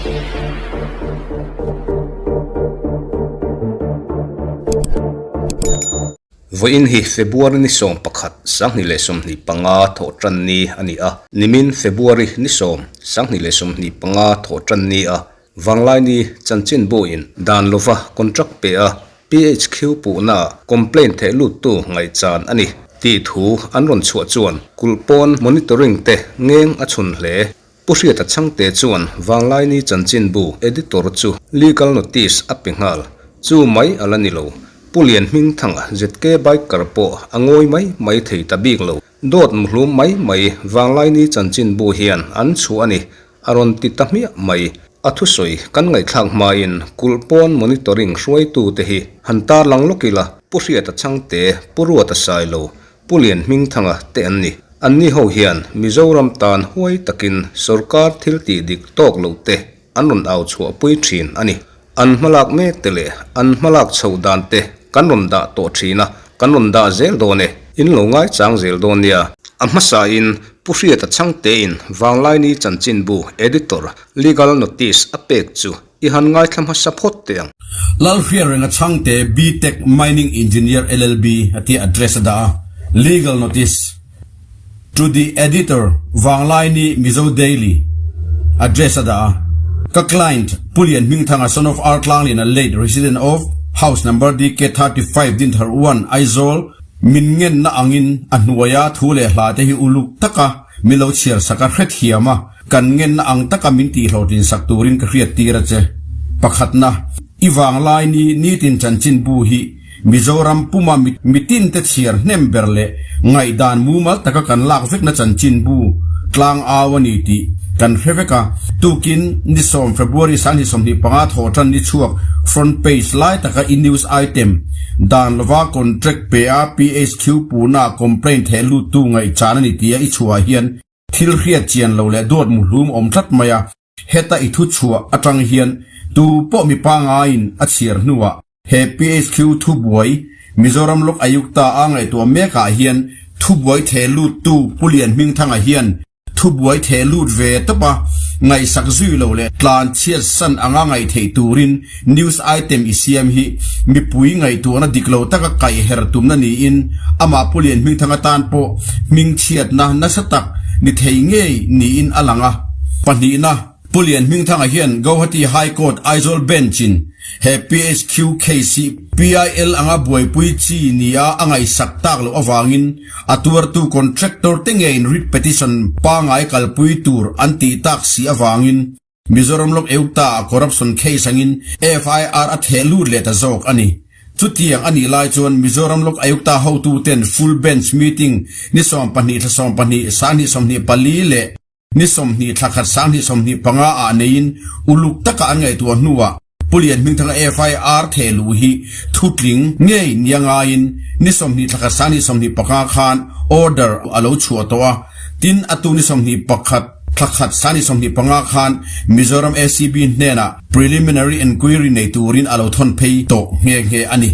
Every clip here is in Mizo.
Vawiin hi February ni 11, 2025 thawh tan ni a ni a. Nimin February ni 10, 2025 thawh tan ni a Vanglaini chanchinbuin dan lova contract pe a PHQ puhna complaint theh luttu ngaihchan a ni tih thu an rawn chhuah chuan kulh pawn monitoring te ngeng a chhun hle. Pu Hriata Chhangte chuan Vanglaini chanchinbu editor chu legal notice a pe nghal. Chu mai a la ni lo. Pu Lian Hmingthanga ZK Biker pawh a ngawi mai mai thei ta bik lo. Dawt muhlum mai mai Vanglaini chanchinbu hian an chhuah a ni. A rawn ti ta hmiah mai. A thusawi kan ngaihthlak hmain kulh pawn monitoring hruaitute hi han tarlang lawk ila, Pu Hriata Chhangte, Pu Ruata Sailo, Pu Lian Hmingthanga te an ni. Anni ho hian Mizoram tan huai takin sorkar thil tih dik tawk loh te an rawn au chhuahpui thin a ni. An hmalak mek te leh an hmalak chhoh dan te kan rawn dah tawh thin a, kan rawn dah zel dawn e, in lo ngaichang zel dawn nia. A hmasain Pu Hriata Chhangtein Vanglaini chanchinbu Editor Legal Notice a pek chu i han ngaithla hmasa phawt teh ang. Lalhriatrenga Chhangte B-Tech Mining Engineer LLB a tia address a dah a, Legal Notice To the Editor, Vanglaini Mizo Daily, address a dah a, Ka client, Pu Lian Hmingthanga son of R Tlangliana late resident of House number DK 35 Dinthar 1, Aizawl, min ngenna angin a hnuaia thu leh hla te hi uluk taka min lo chhiar sak a hrethiam a, kan ngenna ang taka min tihhlawhtlin sak turin ka hriattir a che. Pakhatna, I Vanglaini nitin chanchinbu hi Mizoram puma mitin te chhiar hnem ber leh ngaihdan mumal taka kan lak vekna chanchinbu tlang au a ni tih kan hre vek a. Tukin ni sawm February 2025 thawh tan ni chhuak front page lai taka i news item dan lova contract pe a PHQ puna complaint theh luttu ngaihchan a ni tia i chhuah hian thil hriat chian lo leh duat muhlum awm tlat mai a. Heta i thu chhuah atang hian tu pawh mi pangaiin a chhiar hnuah he PHQ thubuai Mizoram Lok Ayukta a ngaihtuah mekah hian thubuai theh luttu Pu Lian Hmingthanga hian thubuai theh lut ve tawp a, ngaihsak zui lo leh tlan chhiat san anga ngaih theih turin news item i siam hi mipui ngaihtuahna dik lo taka kaihher tumna niin amah Pu Lian Hmingthanga tan pawh hmingchhiatna nasa tak ni thei ngei niin a lang a. Pahnihna, Pu Lian Hmingthanga hian Gauhati High Court Aizawl Bench-in he PHQ case hi PIL anga buaipui chi nia a ngaihsak tak loh avangin a tuartu contractor te ngeiin writ petition pangngai kalpui tur an tih tak si avangin Mizoram Lok Ayukta-ah corruption case angin FIR a theh lut leh ta zawk a ni. Chutiang a nih lai chuan Mizoram Lok Ayukta hotuten full bench meeting ni 12 thla 12 2024 leh Ni 20 thla khat 2025 ah neiin uluk taka an ngaihtuah hnuah Pu Lian Hmingthanga FIR theh luh hi thutling ngei nia ngaiin ni 20 thla khat 2025 khan order a lo chhuah tawh a, tin a tu ni 21 thla khat 2025 khan Mizoram ACB hnenah preliminary enquiry nei turin a lo thawn phei tawh nghe nghe a ni.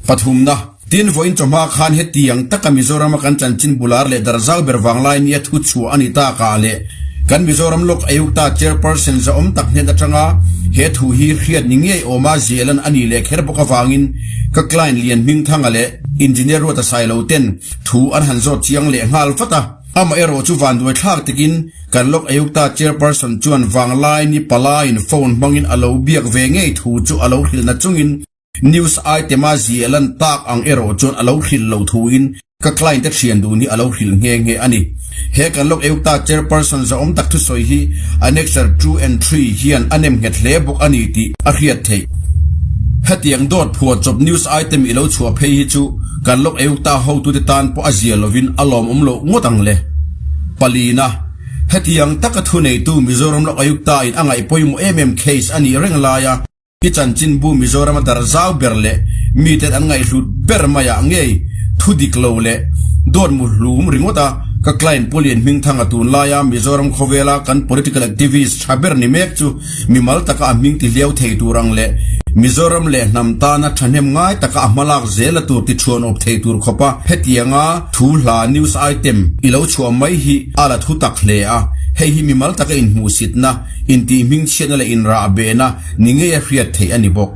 Pathumna, Tin vawiin chawhma khan hetiang taka Mizorama kan chanchin bular leh darzau ber vanglai nia thu chhuah a ni tak ah leh kan Mizoram Lok Ayukta Chairperson zahawm tak hnen atanga he thu hi hriat ni ngei awma zelan a nih leh kher bawk avangin ka client Lian Hmingthanga leh Engineer Ruata Sailo ten thu an han zawt chiang leh nghal vat a. Amaherawh chu vanduai thlak takin kan Lok Ayukta Chairperson chuan vanglai ni palaiin phone hmangin a lo biak ve ngei thu chu a lo hrilhna chungin News item a ziah lan tak ang erawh chuan a lo hrilh lo thuin ka client te thian dun hi a lo hrilh nghe nghe a ni. He kan Lok Ayukta Chairperson zahawm tak thusawi hi Annexure 2 and 3 hian a nem nghet hle bawk a ni tih a hriat theih. Hetiang dawt phuah chawp news item i lo chhuah phei hi chu kan Lok Ayukta hotute tan pawh a zia lovin a lawmawm loh ngawt ang le. Palina, Hetiang taka thuneitu Mizoram Lok Ayukta in a ngaih pawimawh em em case a nih reng laia I chanchinbu Mizorama dar zau ber leh miten an ngaihhlut ber maiah ngei thu dik lo leh dawt mu hlum ringawt a, ka client Pu Lian Hmingthanga tunlaia Mizoram khawvela kan political activist tha ber ni mek chu mimal taka a hming ti hliau thei tur ang leh Mizoram leh hnam tana thahnem ngai taka a hmalak zela tur ti thuan awp thei tur khawpa hetianga thu hla news item i lo chhuah mai hi a la thu tak hle a. Hei hi mimal taka inhmuhsitna, intihhmingchhiatna leh inrahbehna ni ngeia hriat theih a ni bawk.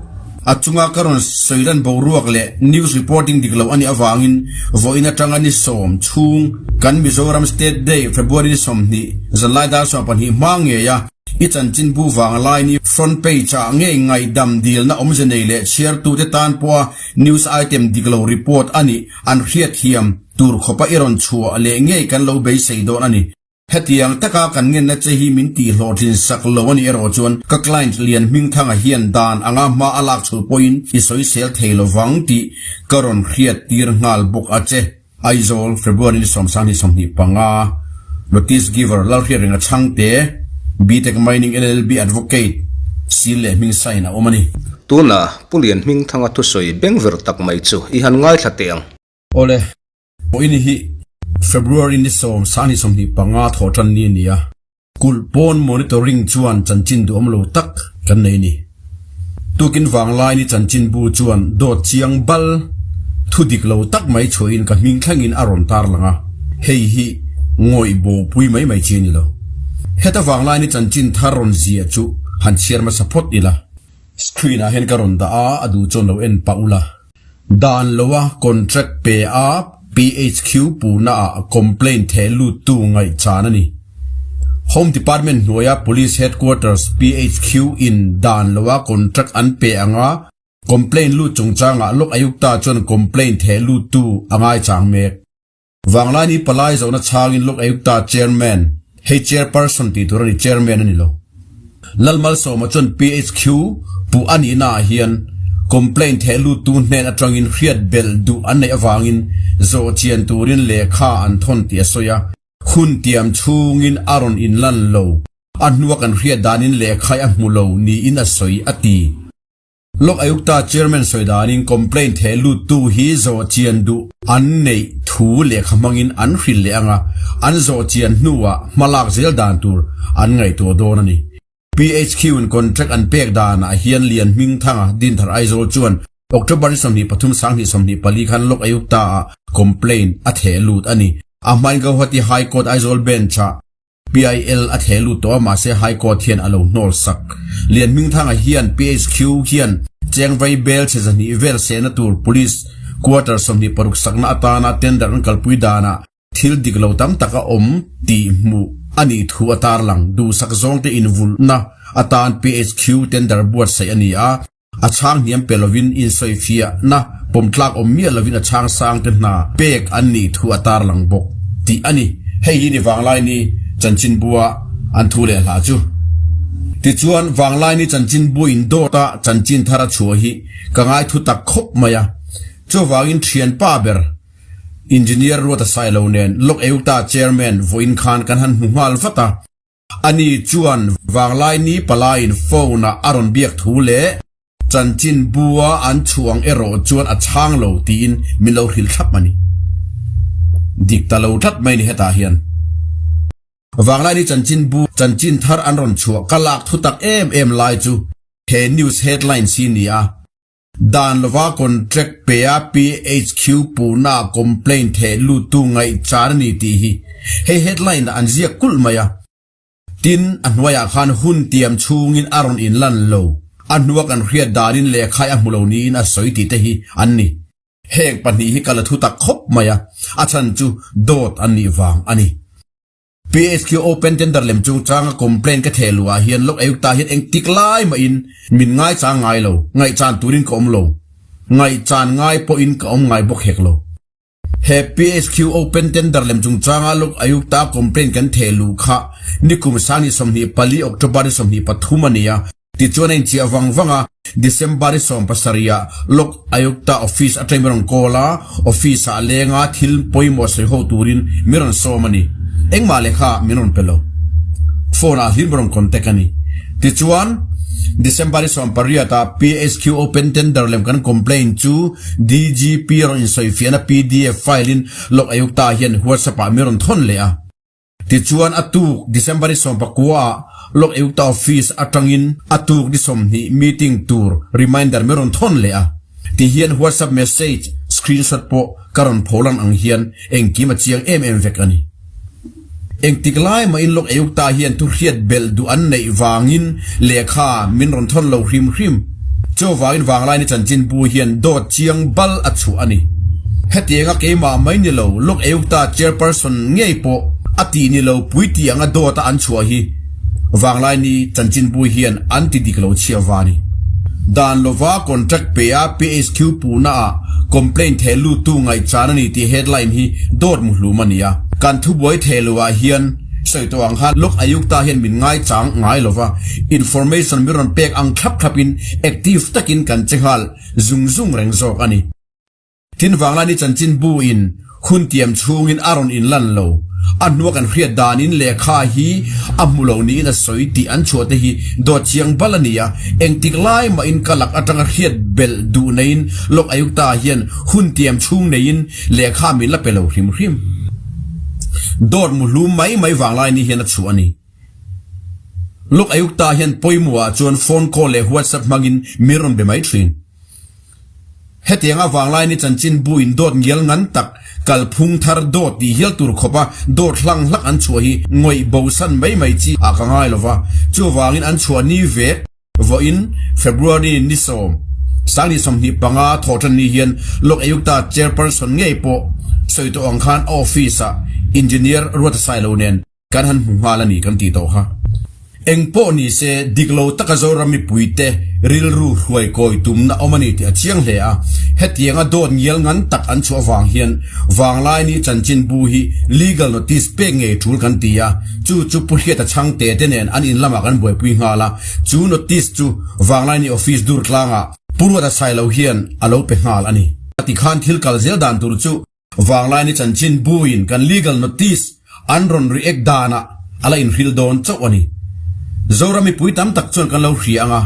A chunga ka rawn sawi lan boruak leh news reporting dik lo a nih avangin vawiin atanga ni sawm chhung kan Mizoram State Day February ni 20 zanlai dar 12 hma ngeia i chanchinbu vanglaini front page ah ngei ngaihdam dilna awmze nei leh chhiartute tan pawha news item dik lo report a nih an hriatthiam tur khawpa i rawn chhuah leh ngei kan lo beisei dawn a ni. Hetiang taka kan ngenna che hi min tih hlawhtlin sak lo a nih erawh chuan ka client lian Hmingthanga hian dan anga hma a lak chhul pawhin i sawisel thei lo vang tih ka rawn hriat tir nghal bawk a che. Aizawl, February ni 25 Notice Giver, Lalhriatrenga Chhangte, Btech Mining LLB Advocate, Seal leh hming sign a awm a ni. Tuna Pu Lian Hmingthanga thusawi bengver tak mai chu i han ngaithla teh ang. Awle. Pawhin hi February ni sawm sani 25 thawh tan ni a ni a, kulh pawn monitoring chuan chanchin duhawm lo tak kan nei a ni. Tukin vanglai ni chanchinbu chuan dawt chiang bal thu dik lo tak mai chhuahin ka hming thlengin a rawn tarlang a, hei hi ngawih bopui mai mai chi a ni lo. Heta vanglai ni chanchin thar rawn ziah chu han chhiar hmasa phawt ila. Screen ah hian ka rawn dah a, a duh chuan lo en pah ula. Dan loa contract pe a PHQ puhna ah complaint theh lut tu ngaihchan a ni. Home Department hnuaia Police Headquarters PHQ in dan loa contract an pe anga complaint lut chungchangah Lok Ayukta chuan complaint theh lut tu a ngaichang mek. Vanglaini palai zawhna chhangin Lok Ayukta Chairman, hei Chairperson tih tur a ni, Chairman a ni lo. Lalmalsawma chuan PHQ puh a nihna ah hian complaint theh luttu hnen atangin hriat belh duh an neih avangin zawh chian turin lehkha an thawn tih a sawi a, hun tiam chhungin a rawn inlan lo, a hnua kan hriat danin lehkha a hmu lo niin a sawi, a ti. Lok Ayukta Chairman sawi danin complaint theh luttu hi zawh chian duh an neih thu lehkha hmangin an hrilh leh anga, an zawh chian hnuah hmalak zel dan tur an ngaihtuah dawn a ni. PHQ in contract an pek danah hian Lian Hmingthanga, Dinthar Aizawl chuan October ni 23 2024 khan Lok Ayukta ah complaint a theh lut a ni. A hmain Gauhati High Court Aizawl Bench-ah PIL a theh lut tawh a, mahse High Court hian a lo hnawl sak. Lian Hmingthanga hian PHQ hian Chengvai bel chhe 200 vel sehna tur Police Quarter 26 sakna atana tender an kalpui danah thil dik lo tam tak a awm tih hmuh a nih thu a tarlang. Duhsak zawngte invulhna atan PHQ tender buatsaih a ni a. A chhang hniam pe lovin insawifiahna pawmtlak awm miah lovin a chhang sangte hna pek an nih thu a tarlang bawk tih a ni. Hei hi ni Vanglaini chanchinbua an thu leh hla chu. Tichuan, Vanglaini chanchinbu indawta chanchin thar a chhuah hi ka ngai thu tak khawp mai a. Chuvangin thianpa ber Engineer Ruata Sailo nen Lok Ayukta Chairman vawiin khan kan han hmu nghal vat a. Ani chuan Vanglaini palaiin phone-ah a rawn biak thu leh chanchin bua an chhuang erawh chuan a chhang lo tiin min lo hrilh thlap a ni. Dik ta lo tlat mai ni hetah hian. Vanglaini chanchin bu chanchin thar an rawn chhuah ka lak thu tak em em lai chu he news headlines hi ni a. Dan lova contract pe a PHQ puhna complaint theh luttu ngaihchan a ni tih hi hei headline ah an ziak kulh mai a. Tin, a hnuaiah khan hun tiam chhungin a rawn inlan lo, a hnua kan hriat danin lehkhai a hmu lo niin a sawi tih te hi an ni. Heng pahnih hi ka la thu tak khawp mai a, a chhan chu dawt an nih vang a ni. PHQ Open Tender lem chungchanga complaint ka theh luh ah hian Lok Ayukta hian engtik lai mahin min ngaichang ngai lo, ngaihchan turin ka awm lo, ngaihchan ngai pawhin ka awm ngai bawk hek lo. He PHQ Open Tender lem chungchanga Lok Ayukta complaint kan theh luh kha nikum sangni 24 October ni 23 a ni a, Tichuan a inchiah vang vang a, December i 17 ah Lok Ayukta office atangin min rawn call a, office ah a leng a, thil pawimawh sawi ho turin min rawn sawm a ni. Engmah lehkha min rawn pe lo. Phone ah hlim rawn contact a ni. Tichuan, December i 18 ah PHQ open tender lem kan complaint chu DGP rawn insawifiahna pdf file in Lok Ayukta hian WhatsApp ah min rawn thawn leh a. Tichuan a tuk December i 19 ah Lok Ayukta Office atangin a tuk ni 20 meeting tur reminder min rawn thawn leh a. Tihian WhatsApp message screenshot pawh ka rawn pholan ang hian engkim a chiang em em vek a ni. Engtik lai mahin Lok Ayukta hian thu hriat belh duh an neih vangin lehkha min rawn thawn lo hrim hrim. Chuvangin Vanglaini chanchinbu hian dawt chiang bal a chhuah a ni. Hetianga keimah mai ni lo Lok Ayukta chairperson ngei pawh a tih ni lo pui tih anga dawta an chhuah hi Vanglaini chanchinbu hian an ti dik lo chhia va ni. Dan lova contract pe a PHQ puhna ah complaint theh luttu ngaihchan a ni tih headline hi dawt muhlum a ni a. Kan thubuai theh lo ah hian sawi tawh ang khan Lok Ayukta hian min ngaichang ngai lova, information min rawn pek ang thlap thlap in active takin kan che nghal zung zung reng zawk a ni. Tin Vanglaini chanchin bu in hun tiam chhungin a rawn inlan lo. A hnua kan hriat danin lehkha hi a hmu lo niin a sawi tih an chhuah te hi dawt chiang bal a ni a, engtik lai mahin ka lak atanga hriat belh duh neiin Lok Ayukta hian hun tiam chhung neiin lehkha min la pe lo hrim hrim. Dawt muhlum mai mai Vanglaini hian a chhuah a ni. Lok Ayukta hian pawimawh ah chuan phone call leh WhatsApp hmangin min rawn be mai thin. Hetiang avang laini chanchin bu in dawt ngial ngan tak, kalphung thar dawt tih hial tur khawpa dawt hlang hlak an chhuah hi ngawih bosan mai mai chi ah ka ngai lova. Chuvangin an chhuah ni vek vawiin February ni sawm, 2025 thawhtan ni hian Lok Ayukta Chairperson ngei pawh sawi tawh ang khan a office ah Engineer Ruata Sailo nen Kan han hmu nghal a ni kan tih tawh kha. Eng pawh ni se, dik lo taka Zoram mipuite rilru hruai kawi tumna awm a ni tih a chiang hle a. Hetianga dawt ngial ngan tak an chhuah avang hian Vanglaini chanchinbu hi legal notice pek ngei tul kan ti a, chu chu Pu Hriata Chhangte te nen an in lamah kan buaipui nghal a, chu notice chu Vanglaini office dur tlangah Pu Ruata Sailo hian a lo pe nghal a ni. Tikhan thil kal zel dan tur chu Vanglaini chanchin buin kan legal notice an rawn react danah a la inhril dawn chauh a ni. Zoram mipui tam tak chuan kan lo hria ang a,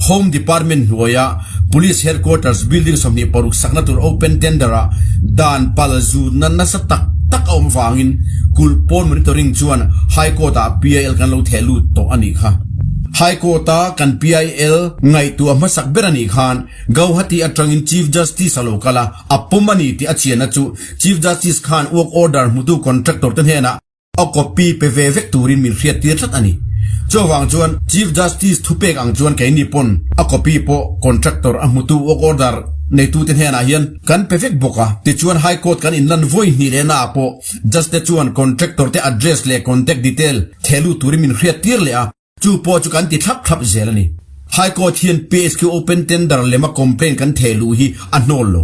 Home Department hnuaia Police Headquarters building 26 sakna tur open tender ah dan pal zutna nasa tak tak a awm vangin kulh pawn monitoring chuan High Court ah PIL kan lo theh lut tawh a nih kha. High Court a kan PIL ngaihtuah hmasak ber a nih khan Gauhati atangin Chief Justice a lo kal a, A pawm a ni tih a chianna chu Chief Justice khan work order hmutu contractor te hnenah a copy pe ve vek turin min hriattir tlat a ni. Chuvang chuan Chief Justice thupek ang chuan keini pawn a copy pawh contractor a hmutu work order neitute hnenah hian kan pe vek bawk a. Tichuan High Court kan inlan vawi hnih leh naah pawh Judge te chuan contractor te address leh contact detail thehlut turin min hriattir leh a. Chu pawh chu kan ti thlap thlap zel a ni. High Court hian PHQ Open Tender lema complaint kan theh luh hi a hnawl lo.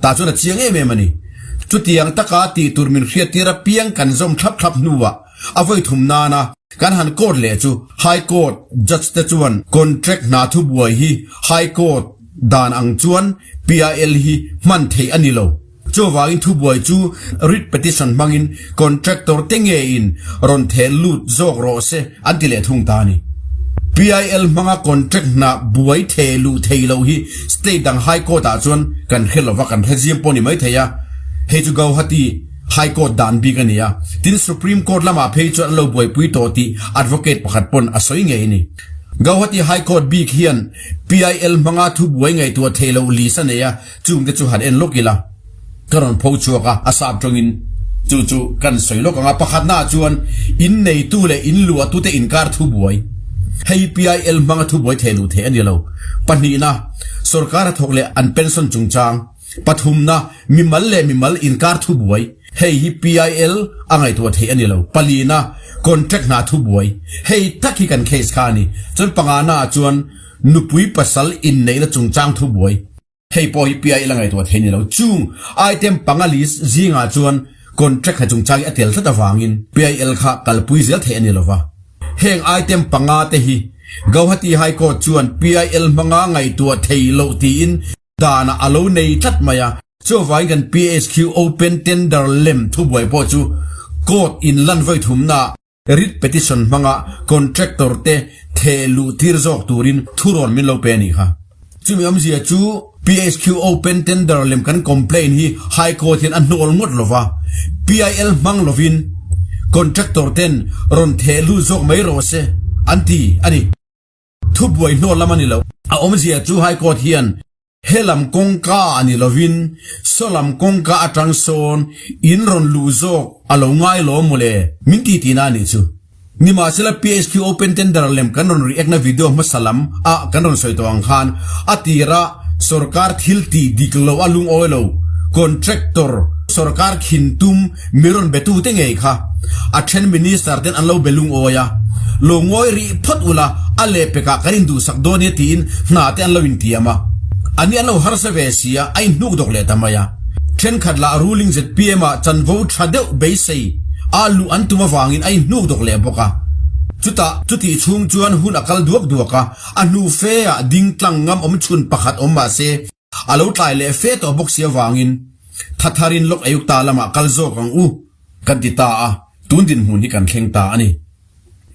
Tah chuan a chiang em em a ni. Chutiang taka tih tur min hriattir apiang kan zawm thlap thlap hnuah a vawi thum nana kan han court leh chu High Court Judge te chuan contract hna thubuai hi High Court dan ang chuan PIL hi hman theih a ni lo. Chuvangin thubuai chu writ petition hmangin contractor te ngeiin rawn theh lut zawk rawh se an ti leh thung ta a ni. PIL hmanga contract hna buai theh luh thei loh hi state dang high court ah chuan kan hre lova kan hre zim pawh ni mai thei a, hei chu Gauhati high court dan bik a ni a, tin Supreme court lamah phei chuan an lo buaipui tawh tih advocate pakhat pawn a sawi ngei a ni. Gauhati high court bik hian PIL hmanga thubuai ngaihtuah theih loh list a nei a, Chungte chu han en lawk ila, ka rawn pho chhuak a, a sap tawngin chu chu kan sawi lawk ang a, pakhatnaah chuan in neitu leh in luahtute inkar thubuai, hei PIL hmanga thubuai theh luh theih a ni lo, pahnihna, sorkar hnathawk leh an pension chungchang, pathumna, mimal leh mimal inkar thubuai, hei hi PIL a ngaihtuah theih a ni lo, palina, contract hna thubuai, hei tak hi kan case kha a ni, chuan panganaah chuan nupui pasal inneihna chungchang thubuai. Hei pawh hi PIL a ngaihtuah thei ni lo. Chung item panga list zingah chuan contract hna chungchang hi a tel tlat avangin PIL kha kalpui zel theih a ni lova. Heng item panga te hi Gauhati High Court chuan PIL hmanga ngaihtuah thei loh tiin danah a lo nei tlat mai a. Chuvangin kan PHQ Open Tender lem thubuai pawh chu Court in lan vawi thumnaah Writ petition hmanga contractor te theh luh tir zawk turin thurawn min lo pe a nih kha. Chumi awmzia chu PHQ open tender lem kan complaint hi High Court hian a hnawl ngawt lova, PIL hmang lovin contractor ten rawn theh luh zawk mai rawh se an ti a ni. Thubuai hnawl lam a ni lo. A awmzia chu High Court hian. He lam kawngka a ni lovin saw lam kawngka atang sawn in rawn luh zawk a lo ngai lo mawle min ti tihna a nih chu. Nimahsela PHQ Open Tender lem kan rawn react na video hmasa lam ah kan rawn sawi tawh ang khan a tira sorkar thil tih dik lo a lungawi lo contractor sorkar khin tum mi rawn be tute ngei kha a then minister ten an lo be lungawi a, lo ngawi rih phawt ula a lehpekah kan induhsak dawn nia tiin hna te an lo intiam a, ani an lo harsa ve si a, a inhnuk dawk leh ta mai a. Thenkhat lah ruling zpm ah chanvo tha deuh beisei a luh an tum avangin a inhnuk dawk leh bawk a. Chutah chutih chhung chuan hun a kal duak duak a, a hnu fe ah ding tlang ngam awm chhun pakhat awm mah se a lo tlai leh fe tawh bawk si avangin thatharin Lok Ayukta lamah kal zawk ang u kan ti ta a, tun dinhmun hi kan thleng ta a ni.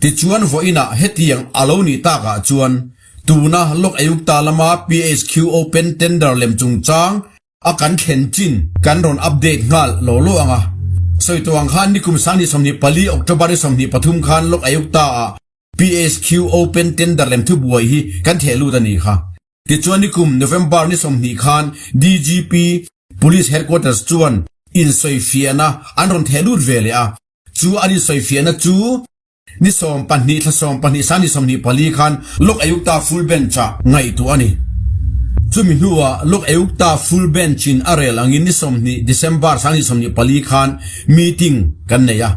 Tichuan vawiinah hetiang a lo nih takah chuan tuna Lok Ayukta lama PHQ Open Tender lem chungchang A kan thlen chin kan rawn update nghal lo lo ang a. Sawi tawh ang khan nikum 2024 October ni 23 khan Lok Ayukta ah PHQ Open Tender lem thubuai hi kan theh lut a ni kha. Tichuan nikum November ni 20 khan DGP Police Headquarters chuan insawifiahna an rawn theh lut ve leh a. Chu an insawifiahna chu Ni 12 thla 12 sang ni 24 khan Lok Ayukta Full Bench-ah ngaihtuah a ni. Chumi hnuah Lok Ayukta Full Bench-in a rel angin ni 20 December sang ni 24 khan meeting kan nei a.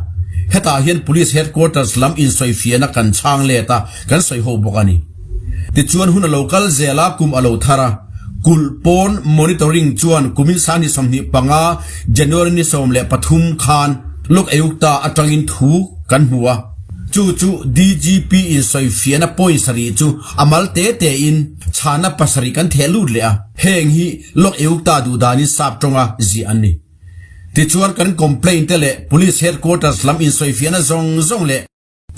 Hetah hian Police Headquarters lam insawifiahna kan chhang let a, kan sawi ho bawk a ni. Tichuan hun a lo kal zel a, kum a lo thar a. Kulh pawn monitoring chuan kumin sang ni 25 January ni 13 khan Lok Ayukta atangin thu kan hmu a, chu chu DGP in sawifiahna point sarih chu a mal te te in chhana pasarih kan theh lut leh a, heng hi Lok Ayukta duhdanin sap tawnga ziah an ni. Tichuan kan complaint te leh Police Headquarters lam insawifiahna zawng zawng leh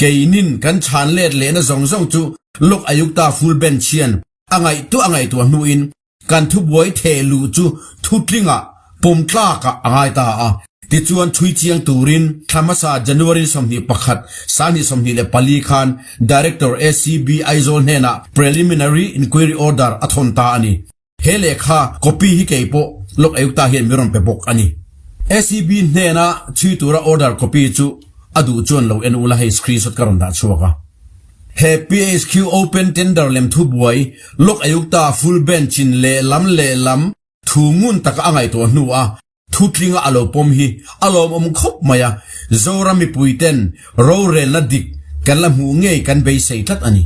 Keinin kan chhan let lehna zawng zawng chu Lok Ayukta full bench hian a ngaihtuah a ngaihtuah hnuin kan thubuai theh luh chu thutlingah pawm tlakah a ngai ta a. Tichuan chhui chiang turin thla hmasa January 21, 2024 khan Director ACB Aizawl hnenah Preliminary Inquiry Order a thawn ta a ni. He lehkha copy hi kei pawh Lok Ayukta hian min rawn pe bawk a ni. ACB hnena chhui tura order copy chu a duh chuan lo en ula hei screenshot ka rawn dah chhuak a. He PHQ open tender lem thubuai Lok Ayukta full bench in lehlam lehlam thu ngun taka a ngaihtuah hnu a Thutlinga a lo pawm hi a lawmawm khawp mai a, Zoram mipuiten rorelna dik kan la hmuh ngei kan beisei tlat a ni.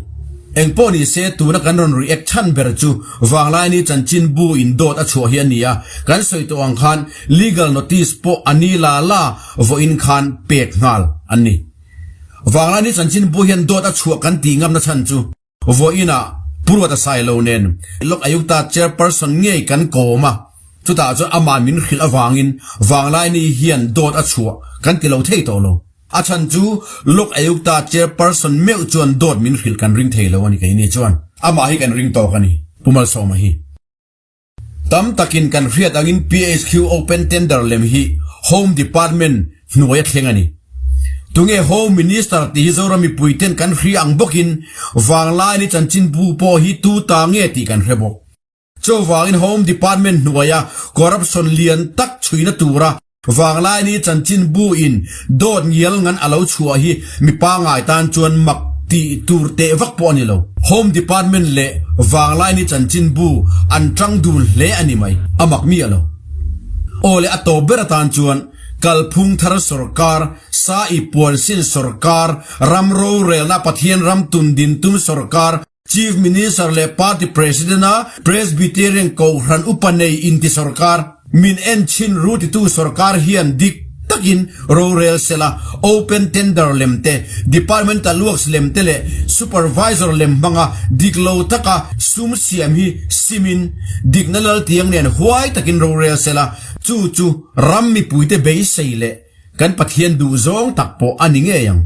Engpawh ni se tuna kan rawn react chhan ber chu Vanglaini chanchin bu in dawt a chhuah hi a ni a, kan sawi tawh ang khan legal notice pawh a ni la la vawiin khan pek nghal an ni. Vanglaini chanchin bu hian dawt a chhuah kan tih ngamna chhan chu Vawiinah Pu Ruata Sailo nen Lok Ayukta Chairperson ngei kan kawm a, chutah chuan amah min hrilh avangin Vanglaini hian dawt a chhuah kan ti lo thei tawh lo. A chhan chu Lok Ayukta Chairperson meuh chuan dawt min hrilh kan ring thei lo a ni keini chuan amah hi kan ring tawk a ni, Pu Malsawma hi. Tam takin kan hriat angin PHQ Open Tender lem hi Home Department hnuai a thleng a ni. Tunge Home Minister tih hi Zoram mipuiten kan hria ang bawkin Vanglaini chanchinbu pawh hi tu ta nge tih kan hre bawk. Chuvangin Home Department hnuaia corruption lian tak chhuina tura Vanglaini chanchinbu in dawt ngial ngan a lo chhuah hi mi pangai tan chuan mak tih tur teh vak pawh a ni lo. Home Department leh Vanglaini chanchinbu an tang dun hle a ni mai, a mak mi a lo. Aw le a tawp ber atan chuan kalphung thar sorkar, sa i puansin sorkar, ram rorelna Pathian ram tun din tum sorkar, Chief Minister leh Party President a Presbyterian Kohhran upa nei inti sorkar, min en chhin ru titu sorkar hian dik takin rorel sela, open tender lem te, departmental works lem te leh supervisor lem hmanga dik lo taka sum siam hi simin dikna laltiang nen huai takin rorel sela, chu chu ram mipuite beisei leh kan Pathian duhzawng tak pawh a ni ngei ang.